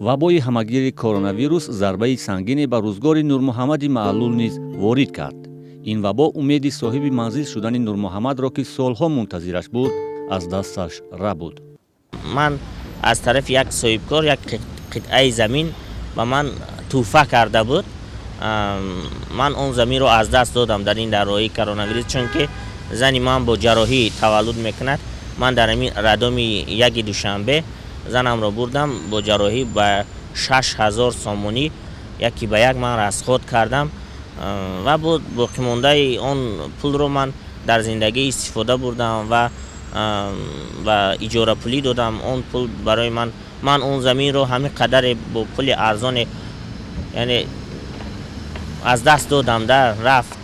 Вабои ҳамагири коронавирус зарбаи сангине ба рӯзгори Нурмуҳаммади маълул низ ворид кард. Ин вабо умеди соҳиби манзил шудани Нурмуҳаммадро, ки солҳо мунтазираш буд, аз дасташ рабуд. Ман аз тарафи як соҳибкор як қитъаи замин ба ман тӯҳфа карда буд. Ман он заминро аз даст додам дар ин дарроҳии коронавирус, чунки зани ман бо ҷарроҳӣ таваллуд мекунад. Ман дар ҳамин роддоми яки Душанбе занамро бурдам бо ҷарроҳӣ, ба 6000 сомонӣ яки ба як ман расход кардам ва боқимондаи он пулро ман дар зиндагӣ истифода бурдам ва ба иҷорапулӣ додам. Он пул барои ман он заминро ҳамин қадаре бо пули арзоне, яъне, аз даст додам, да рафт.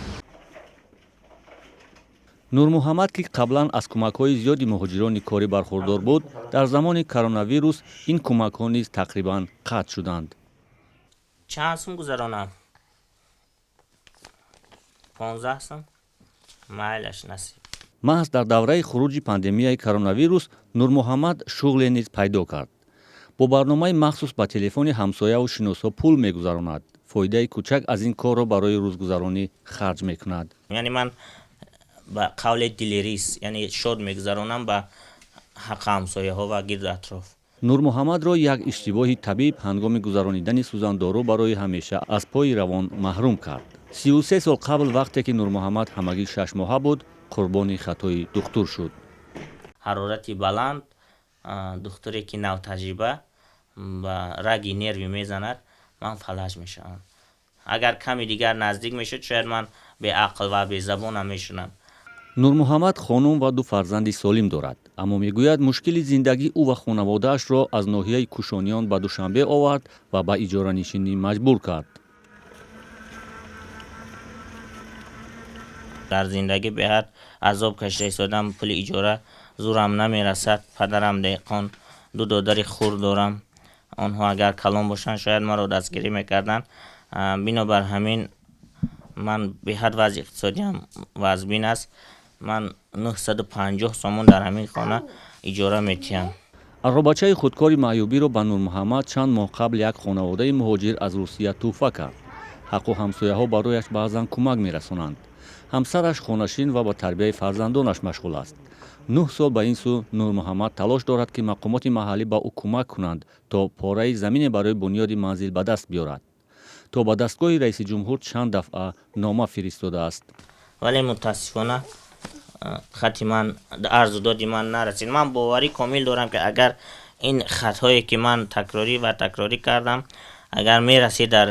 Нурмуҳаммад, ки қаблан аз кӯмакҳои зиёди муҳоҷирони корӣ бархурдор буд, дар замони коронавирус ин кӯмакҳо низ тақрибан қатъ шуданд. Чанд сум гузаронам? 15 сум, майлаш, насиб. Маҳз дар давраи хуруҷи пандемияи коронавирус Нурмуҳаммад шуғле низ пайдо кард. Бо барномаи махсус ба телефони ҳамсояву шиносҳо пул мегузаронад. Фоидаи кӯчак аз ин корро барои рӯзгузаронӣ харҷ мекунад. Яъне ман ба қавле дилерис, яъне шод мегузаронам ба ҳаққи ҳамсояҳо ва гирду атроф. Нурмуҳаммадро як иштибоҳи табиб ҳангоми гузаронидани сӯзандору барои ҳамеша аз пои равон маҳрум кард. 33 сол қабл, вақте ки Нурмуҳаммад ҳамагӣ 6-моҳа буд, қурбони хатои духтур шуд. Ҳарорати баланд, духтуре ки навтаҷриба ба раги нерви мезанад, ман фалаҷ мешавам. Агар ками дигар наздик мешуд, шояд ман беақл ва безабонам мешудам. Нурмуҳаммад хонум ва ду фарзанди солим дорад, аммо мегӯяд, мушкили зиндагӣ ӯ ва хонаводаашро аз ноҳияи Кушониён ба Душанбе овард ва ба иҷоранишинӣ маҷбур кард. Дар зиндагӣ беҳад азоб кашида истодам. Пули иҷора зӯрам намерасад. Падарам деҳқон, ду додари хурд дорам. Онҳо агар калон бошанд, шояд маро дастгирӣ мекарданд. Бинобар ҳамин ман беҳад вазъи иқтисодиам вазбин аст. Ман 950 сомон дар ҳамин хона иҷора метиҳам. Аробачаи худкори маъюбиро ба Нурмуҳаммад чанд моҳ қабл як хонаводаи муҳоҷир аз Русия тӯҳфа кард. Ҳаққу ҳамсояҳо барояш баъзан кӯмак мерасонанд. Ҳамсараш хонашин ва ба тарбияи фарзандонаш машғул аст. 9 сол ба ин сӯ Нурмуҳаммад талош дорад, ки мақомоти маҳаллӣ ба ӯ кӯмак кунанд, то пораи замине барои бунёди манзил ба даст биёрад. То ба дастгоҳи раиси ҷумҳур чанд дафъа нома фиристодааст. Вале мутаассифона хати ман, арзу доди ман нарасид. Ман боварӣ комил дорам, ки агар ин хатҳое, ки ман такрорӣ ва такрорӣ кардам, агар мерасид дар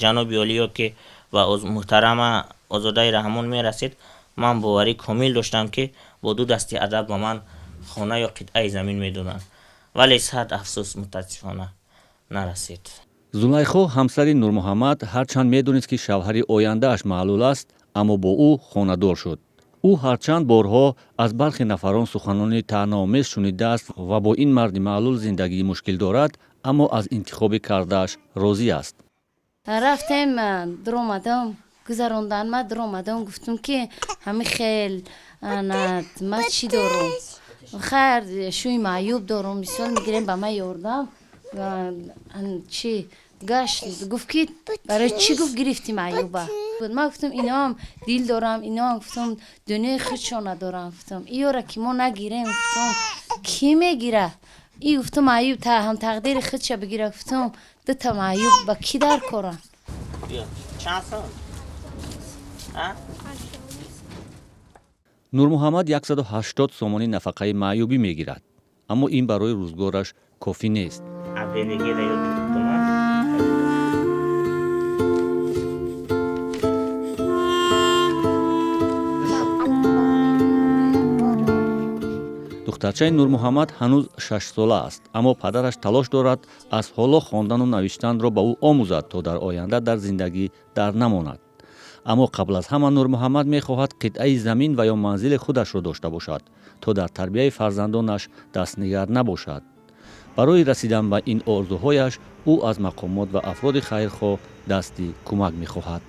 ҷаноби олӣ ё ки ба муҳтарама Озодаи Раҳмон мерасид, ман боварӣ комил доштам, ки бо ду дасти адаб ба ман хона ё қитъаи замин медоданд. Вале сад афсӯс, мутаассифона нарасид. Зулайхо, ҳамсари Нурмуҳаммад, ҳарчанд медонист, ки шавҳари ояндааш маълул аст, аммо бо ӯ хонадор шуд. Ӯ ҳарчанд борҳо аз бархе нафарон суханони таънаомез шунидааст ва бо ин марди маълул зиндагии мушкил дорад, аммо аз интихоби кардааш розӣ аст. Рафтем, дуромадам, гузарондан, ма дуромадам, гуфтум, ки ҳами хел ма чӣ дорум, хайр, шӯи маъюб дорум, мисол мегирем, ба ман ёрдам чӣ гашт. Гуфт, ки барои чӣ, гуфт, гирифти маъюба? Ман гуфтам, иноам дил дорам, иноам, гуфтам, дунёи худшона дорам, гуфтам, иёра ки мо нагирем, гуфтам, кӣ мегира? И, гуфтам, маъюб ҳам тақдири худша бигира, гуфтам, дута маъюб ба кӣ дар корам? Чанд сум? Нурмуҳаммад 180 сомонӣ нафақаи маъюбӣ мегирад, аммо ин барои рӯзгораш кофӣ нест. Апелегира ё тума. Духтарчаи Нурмуҳаммад ҳанӯз 6-сола аст, аммо падараш талош дорад, аз ҳоло хондану навиштанро ба ӯ омӯзад, то дар оянда дар зиндагӣ дар намонад. Аммо қабл аз ҳама Нурмуҳаммад мехоҳад қитъаи замин ва ё манзили худашро дошта бошад, то дар тарбияи фарзандонаш дастнигар набошад. Барои расидан ба ин орзуҳояш ӯ аз мақомот ва афроди хайрхоҳ дасти кӯмак мехоҳад.